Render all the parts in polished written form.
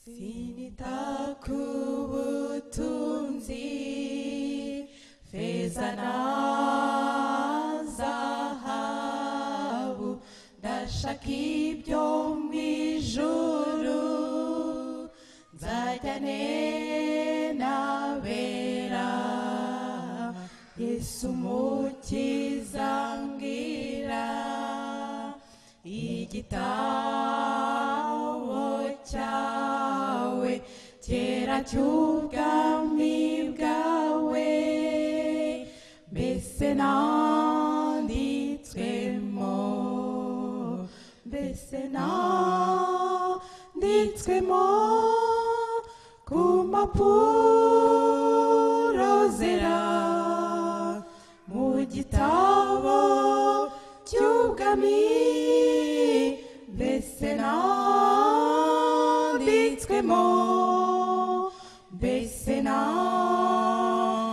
Sinita ku butunzi feza na zahabu, ndashaka ibyo mu ijuru nzajyane n'abera. Yesu Umukiza mbwira igitabo cyawe cyera cy'ubwami bwawe, mbese nanditswemo, mbese nanditswemo ku mpapuro zera mu gitabo cy'ubwami, mbese nanditswemo, mbese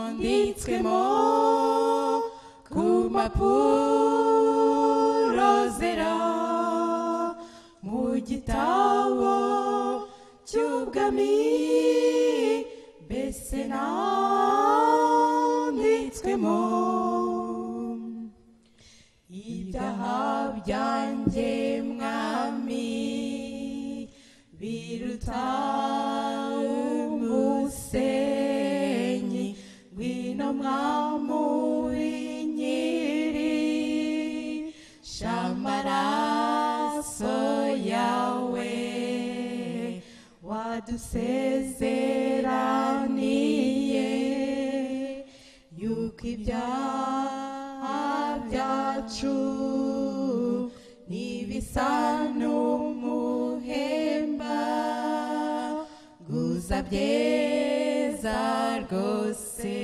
nanditswemo ku mpapuro zera mu gitabo cy'ubwami, mbese nanditswemo. Ibyaha byanjye mwami biruta umusenyi, ngwino mwami ubinyiri amaraso yawe wadusezeraniye, yuko ibyaha byacu n'ibisa n'umuhemba guza byeza rwose,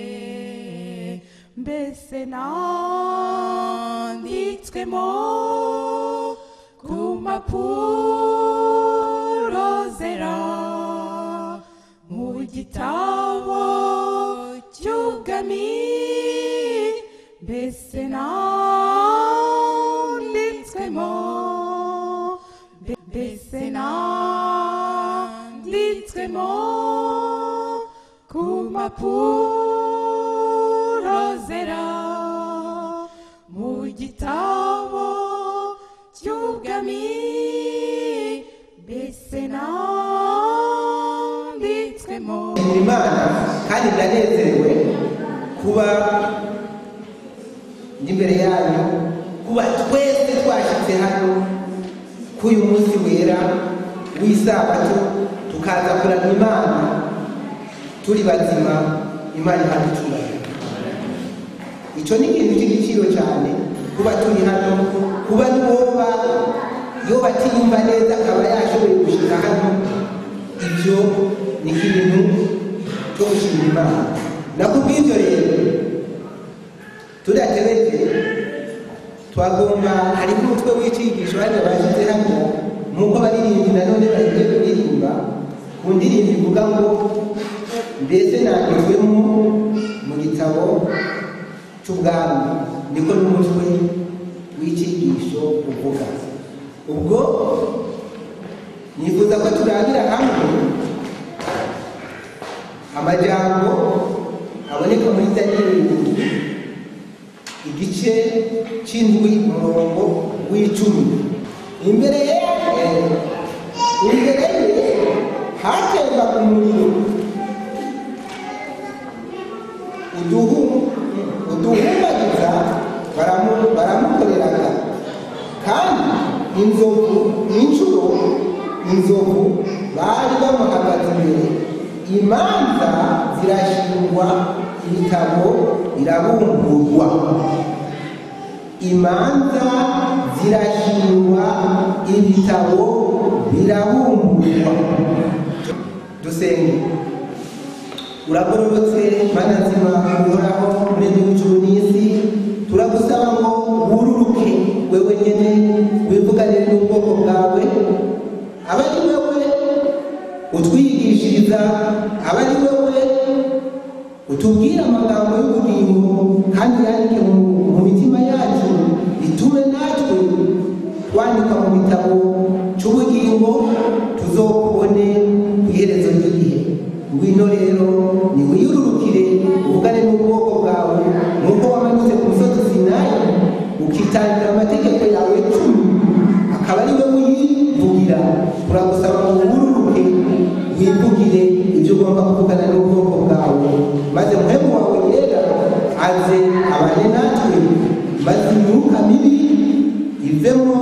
mbese nanditswemo ku mpapuro zera mu gitabo cy'ubwami, mbese nanditswemo, mbese nanditswemo ku mpapuro zera mu gitabo cy'ubwami, mbese nanditswemo. Imana kandi ndanezerewe kuba imbere yanyu, kuba twese twashitse hano k'uyu munsi wera w'isabato, tukaza kuramya Imana turi bazima. Imana ihaducubahiro. Icyo ni ikintu cy'igiciro cyane kuba turi hano, kuba n'uwoba yoba atiyumva neza akaba yashoboye gushika hano, ibyo ni ikintu cyo gushima Imana. Nakubw'ibyo rero tudatebeje twagomba, harimo umutwe w'icigisho hano bashyize hano, nk'uko abaririmbyi nanone bagiye kuririmba ku ndirimbo ivuga ngo mbese nanditswemo mu gitabo cy'ubwami, niko n'umutwe w'icigisho uvuga. Ubwo nifuza ko turabira hamwe amajambo aboneka muri Daniyeli igice cy'indwi umurongo w'icumi. Imbere ye hatembaga umuriro uduhumbagiza baramukoreraga, kandi inzovu inshuro inzovu bari bamuhagaze imbere. Imanza zirashingwa, ibitabo birabumburwa. Imanza zirashingwa, ibitabo birabumburwa. Dusenge. Uragororotse Mana nzima uhoraho umuremyi w'ijuru n'isi, turagusaba ngo wururuke wewe nyene wivuganire n'ubwoko bwawe, aba ari wewe utwigishiriza, aba ari wewe utubwira amagambo y'ubugingo, kandi yandike mu mitima yacu, bitume natwe twandika mu bitabo cy'ubugingo, tuzokubone ku iherezo. Aze abane natwe, maze imyuka mibi ivemo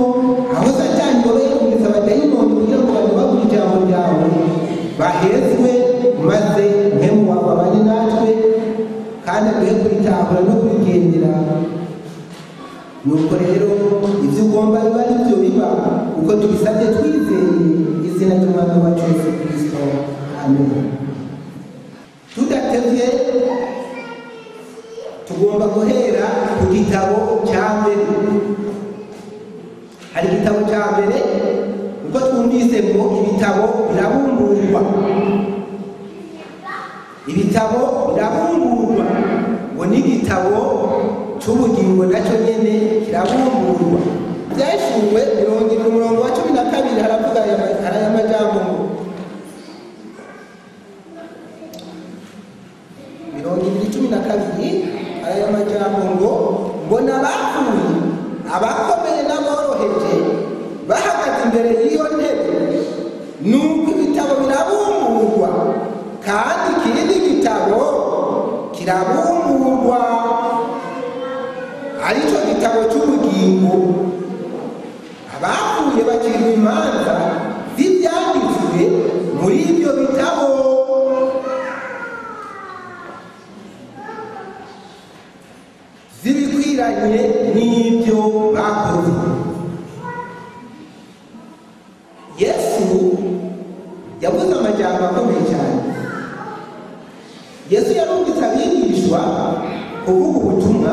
aho Satani yoba yirungitse abadayimoni kugira ngo badobagure ijambo ryawe bahezwe, maze mpemu wawe abane natwe kandi aduhe kuritahura no kurigendera. Nuko rero ibyo ugomba biba ari byo biba uko tubisabye twizeye izina ry'Umwami wacu Yesu Kristo, amen. Tudatevye tugomba guhera ku gitabo cya mbere. Hari igitabo cya mbere uko twumvise ngo ibitabo birabumburwa, ibitabo birabumburwa, ngo n'igitabo cy'ubugingo nacyo nyene kirabumburwa. Byashuwe 20:12 haravuga aya majambo ngo 20:12 aya majambo ngo mbona abapfuye abakomeye n'aboroheje bahagaze imbere y'iyo ntebe, nuko ibitabo birabumburwa, kandi ikindi gitabo kirabumburwa aricyo gitabo cy'ubugingo. Abapfuye bacirwa imanza z'ibyanditswe muri ibyo bitabo. Zibikwiranye n'ibyo bakoze. Yesu yavuze amajambo akomeye cyane. Yesu yarungitse abigishwa kuvuga ubutumwa,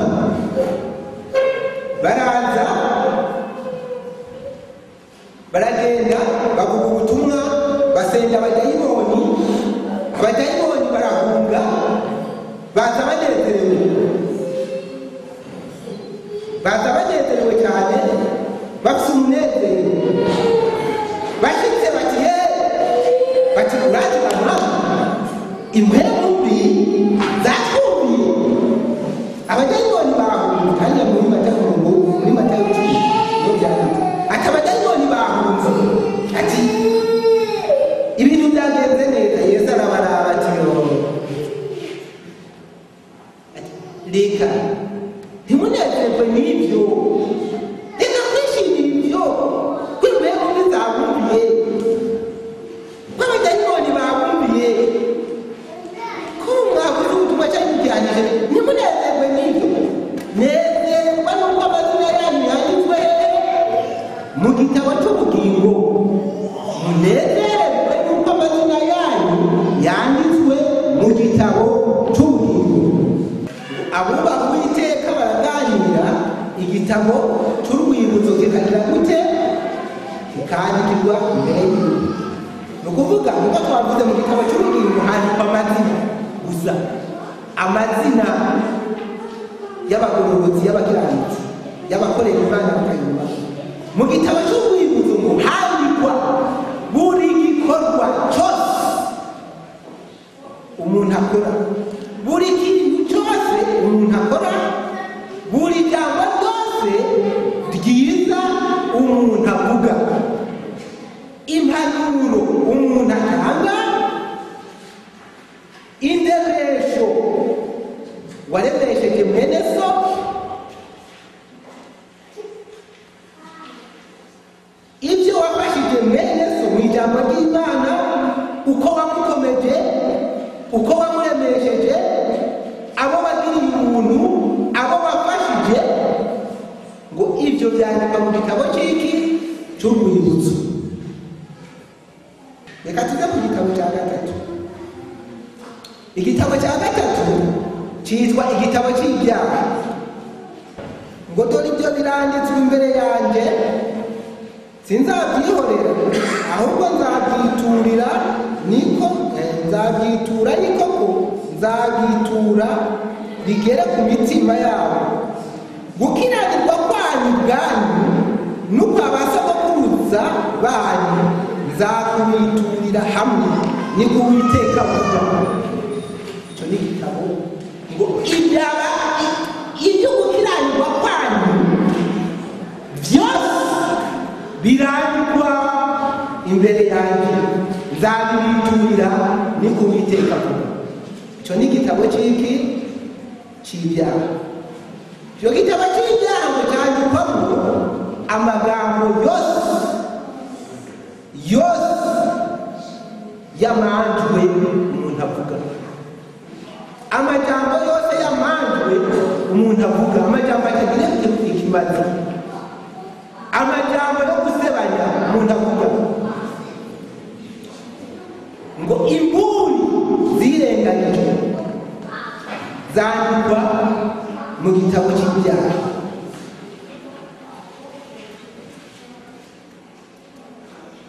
baraza baragenda bavuga ubutumwa, basenda abadayimoni, abadayimoni barahunga, baza banezerewe, baza banezerewe cyane, bafite umunezero. Bashitse bati ye, bati uraje bamama, impwemu mbi zatwumviye, abadayimoni bahunze. Kandi muri Matayo muri Matayo 10 niho byanditse ati abadayimoni bahunze, ati ibintu byagenze neza. Yesu arabaraba ati reka ntimunezerwe n'ibyo, reka kwishimira ibyo ko impwemu mbi zabumviye, ko abadayimoni babumviye, ko mwavuze ubutumwa cyangwa ibyanije, ntimunezerwe n'ibyo, nezerwa n'uko amazina yanyu yanditswe mu gitabo cy'ubugingo. Munezerwe n'uko amazina yanyu yanditswe mu gitabo cy'ubugingo. Abubaha Uwiteka baraganira, igitabo cy'urwibutso kikagira gute? Kikandikirwa imbere y'Imana. Ni ukuvuga uko twavuze mu gitabo cy'ubugingo handikwa amazina gusa, amazina y'abagororotsi, y'abakiranutsi, y'abakorera Imana bakayubaha. Mu gitabo cy'urwibutso ngo handikwa buri gikorwa cyose umuntu akora, buri kintu cyose umuntu akora, buri jambo ryose ryiza umuntu avuga, impanuro umuntu atanga, indemesho waremesheje mwene so, ibyo wafashije mwene so mu ijambo ry'Imana, uko wamukomeje, uko wamuremesheje, abo wagiriye ubuntu, abo wafashije, ngo ibyo byandikwa mu gitabo cy'iki cy'urwibutso. Reka tuze ku gitabo cya gatatu. Igitabo cya gatatu cyitwa igitabo cy'ibyaha. Ngo dore ibyo biranditswe imbere yanjye, sinzabyihorera, ahubwo nzabyiturira niko nzabyitura niko ko nzabyitura bigere ku mitima yabo. Gukiranirwa kwanyu ubwanyu n'ukwa ba sogokuruza banyu nzakubiturira hamwe, niko Uwiteka avuga. Icyo ni igitabo ngo ibyaba ibyo gukiranirwa kwanyu byose birandikwa imbere yanjye, nzabibiturira, niko Uwiteka avuga. Icyo ni igitabo cy'iki? cy'ibyaha. Icyo gitabo cy'ibyaha ngo cyandikwamo amagambo yose yose y'amanjwe umuntu avuga, amajambo yose y'amanjwe umuntu avuga, amajambo atagira ikimazi, amajambo yo gusebanya umuntu avuga. Ngo imburi zirengagijwe zandikwa mu gitabo cy'ibyaha.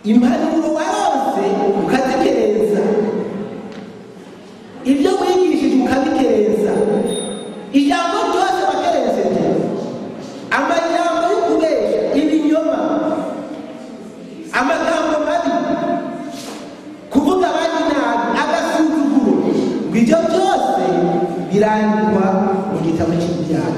Impanuro waronse ukazikerenza, ibyo wigishije ukabikerenza, ijambo ryose wakerenseje, amajambo yo kubesha, ibinyoma, amagambo mabi, kuvuga abandi nabi, agasuzuguro, ngo ibyo byose birandikwa mu gitabo cy'ibyaha.